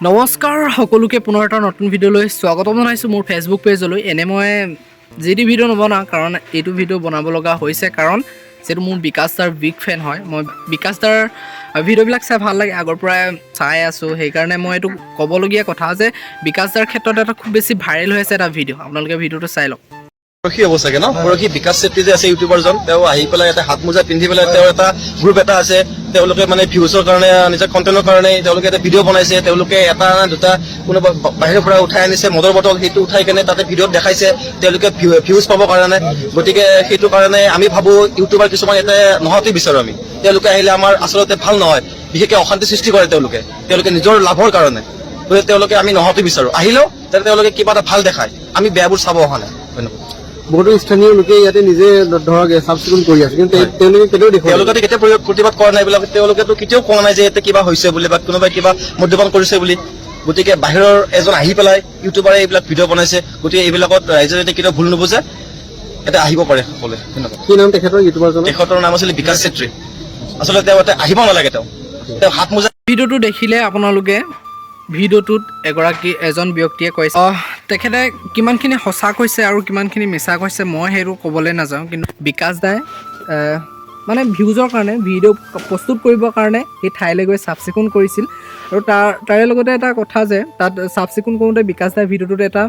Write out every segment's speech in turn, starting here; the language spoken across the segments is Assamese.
নমস্কাৰ সকলোকে, পুনৰ এটা নতুন ভিডিঅ'লৈ স্বাগতম জনাইছোঁ মোৰ ফেচবুক পেজলৈ। এনে মই যি টি ভিডিঅ' নবনাওঁ, কাৰণ এইটো ভিডিঅ' বনাব লগা হৈছে, কাৰণ যিহেতু মোৰ বিকাশ দাৰ বিগ ফেন হয়। মই বিকাশ দাৰ ভিডিঅ'বিলাক চাই ভাল লাগে, আগৰ পৰাই চাই আছোঁ। সেইকাৰণে মই এইটো ক'বলগীয়া কথা যে বিকাশ দাৰ ক্ষেত্ৰত এটা খুব বেছি ভাইৰেল হৈ আছে এটা ভিডিঅ'। আপোনালোকে ভিডিঅ'টো চাই লওক। পৰহি হ'ব চাগে ন, পৰহি বিকাশ চেত্ৰী যে আছে ইউটিউবাৰজন, তেওঁ আহি পেলাই এটা হাত মোজা পিন্ধি পেলাই, তেওঁৰ এটা গ্ৰুপ এটা আছে, তেওঁলোকে মানে ভিউজৰ কাৰণে, নিজৰ কণ্টেণ্টৰ কাৰণে তেওঁলোকে এটা ভিডিঅ' বনাইছে। তেওঁলোকে এটা না দুটা কোনোবা বাহিৰৰ পৰা উঠাই আনিছে মদৰ বটল, সেইটো উঠাই কেনে তাতে ভিডিঅ'ত দেখাইছে তেওঁলোকে ভিউজ পাবৰ কাৰণে। গতিকে সেইটো কাৰণে আমি ভাবো ইউটিউবাৰ কিছুমান ইয়াতে নোহোৱাটোৱে বিচাৰো আমি। তেওঁলোকে আহিলে আমাৰ আচলতে ভাল নহয়, বিশেষকে অশান্তি সৃষ্টি কৰে তেওঁলোকে, তেওঁলোকে নিজৰ লাভৰ কাৰণে। গতিকে তেওঁলোকে আমি নোহোৱাটো বিচাৰো। আহিলেও যাতে তেওঁলোকে কিবা এটা ভাল দেখায়, আমি বেয়াবোৰ চাব অহা নাই। ধন্যবাদ। বহুতো স্থানীয় লোকে ইয়াতে নিজে ধৰক চাফ চিকুণ কৰি আছে, কিন্তু তেওঁলোকে কেতিয়াও দেখুওৱা নাই। তেওঁলোকেতো কেতিয়াও প্ৰতিবাদ কৰা নাই এইবিলাক। তেওঁলোকেতো কেতিয়াও কোৱা নাই যে ইয়াতে কিবা হৈছে বুলি বা কোনোবাই কিবা মদ্যপান কৰিছে বুলি। গতিকে বাহিৰৰ এজন আহি পেলাই ইউটিউবাৰে এইবিলাক ভিডিঅ' বনাইছে। গতিকে এইবিলাকত ৰাইজে যাতে কেতিয়াও ভুল নুবুজে, ইয়াতে আহিব পাৰে সকলোৱে। ধন্যবাদ। কি নাম তেখেতৰ, ইউটিউবাৰজনৰ? তেখেতৰ নাম আছিলে বিকাশ চেত্ৰী। আচলতে তেওঁ ইয়াতে আহিব নালাগে। তেওঁ তেওঁ হাত মোজা ভিডিঅ'টো দেখিলে আপোনালোকে, ভিডিঅ'টোত এজন ব্যক্তিয়ে কৈছে, তেখেতে কিমানখিনি সঁচা কৈছে আৰু কিমানখিনি মিছা কৈছে মই সেইটো ক'বলৈ নাযাওঁ। কিন্তু বিকাশ দাই মানে ভিউজৰ কাৰণে, ভিডিঅ' প্ৰস্তুত কৰিবৰ কাৰণে সেই ঠাইলৈ গৈ চাফ চিকুণ কৰিছিল। আৰু তাৰে লগতে এটা কথা যে তাত চাফ চিকুণ কৰোঁতে বিকাশ দাই ভিডিঅ'টোত এটা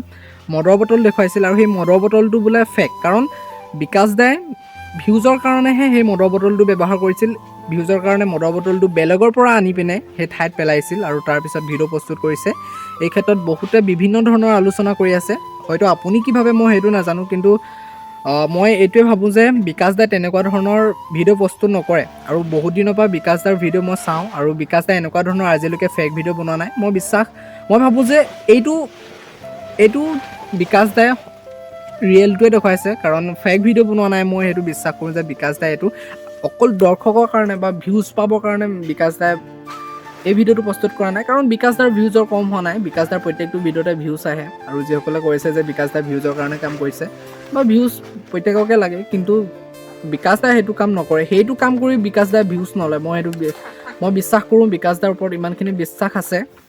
মদৰ বটল দেখুৱাইছিল আৰু সেই মদৰ বটলটো বোলে ফেক, কাৰণ বিকাশ দাই ভিউজৰ কাৰণেহে সেই মদৰ বটলটো ব্যৱহাৰ কৰিছিল। ভিউজৰ কাৰণে মদৰ বটলটো বেলেগৰ পৰা আনি পিনে সেই ঠাইত পেলাইছিল আৰু তাৰপিছত ভিডিঅ' প্ৰস্তুত কৰিছে। এই ক্ষেত্ৰত বহুতে বিভিন্ন ধৰণৰ আলোচনা কৰি আছে। হয়তো আপুনি কি ভাবে মই সেইটো নাজানো, কিন্তু মই এইটোৱে ভাবোঁ যে বিকাশ দাই তেনেকুৱা ধৰণৰ ভিডিঅ' প্ৰস্তুত নকৰে। আৰু বহুত দিনৰ পৰা বিকাশ দাৰ ভিডিঅ' মই চাওঁ আৰু বিকাশ দাই এনেকুৱা ধৰণৰ আজিলৈকে ফেক ভিডিঅ' বনোৱা নাই। মই ভাবোঁ যে এইটো এইটো বিকাশ দাই ৰিয়েলটোৱে দেখুৱাইছে, কাৰণ ফেক ভিডিঅ' বনোৱা নাই। মই সেইটো বিশ্বাস কৰোঁ যে বিকাশ দাই এইটো অকল দৰ্শকৰ কাৰণে বা ভিউজ পাবৰ কাৰণে বিকাশ দাই এই ভিডিঅ'টো প্ৰস্তুত কৰা নাই, কাৰণ বিকাশ দাৰ ভিউজৰ কম হোৱা নাই। বিকাশ দাৰ প্ৰত্যেকটো ভিডিঅ'তে ভিউজ আহে। আৰু যিসকলে কৈছে যে বিকাশ দাই ভিউজৰ কাৰণে কাম কৰিছে বা ভিউজ প্ৰত্যেককে লাগে, কিন্তু বিকাশ দাই সেইটো কাম নকৰে। সেইটো কাম কৰি বিকাশ দাই ভিউজ নলয়। মই বিশ্বাস কৰোঁ, বিকাশ দাৰ ওপৰত ইমানখিনি বিশ্বাস আছে।